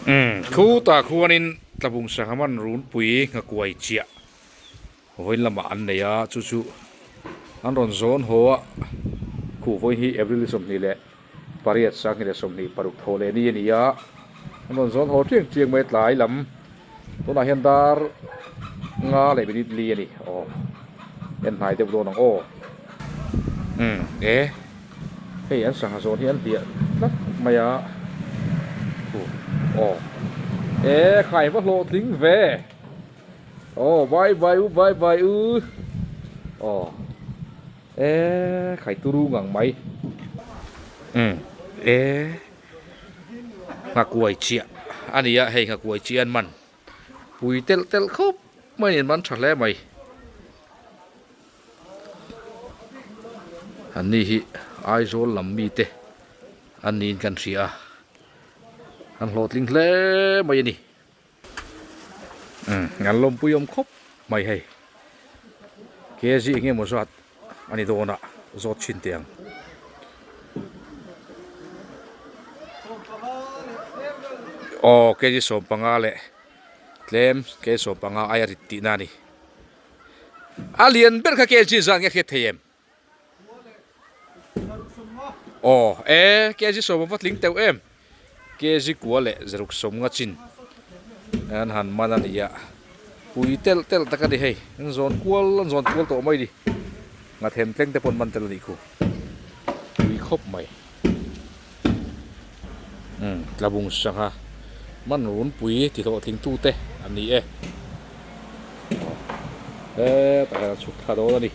Umm khutah khuanin Tlabung sangha man runpui nghakuai chiah vawiin lamah an nei a, chu chu an rawn zawn haw a, khuh vawiin hi April 28 2026 thaw leh ni a ni a, an rawn zawn haw chiang chiang mai tlai lam tunah hian dar nga leh minute li a ni aw en hnai deuh dawn ang aw umm e hei an sangha zawn hi an hliah tlat mai a khuh aw e khai va hlawhtling ve. Aw bye bye u bye bye u aw e khai turu ngang mai umm e nghakuai chiah a ni a hei nghakuai chiah an man pui telh telh khawp mai an man tha hle mai an ni hi Aizawl lam mite an niin kan hria a an hlawhtling hle mai a ni. Umm an lawmpui awm khawp mai hei kg eng emaw zat a ni dawn a zawt chhin teh ang. Aw kg 15 leh tlem kg 15 aia rit tihna a ni a lian ber kha kg zat nge hriat thei em? Aw e kg sawm a va tling teuh em kg kua leh zaruk sawm nga chin an han man a ni a pui telh telh tak a ni hei an zawn kual an zawn kual tawh mai ni nghathem tleng te pawh an man tel a nih khu pui khawp mai umm tlabung sangha man runpui ti hlawhtling tute an ni e aw hetah hian a chhuk thla dawn a ni.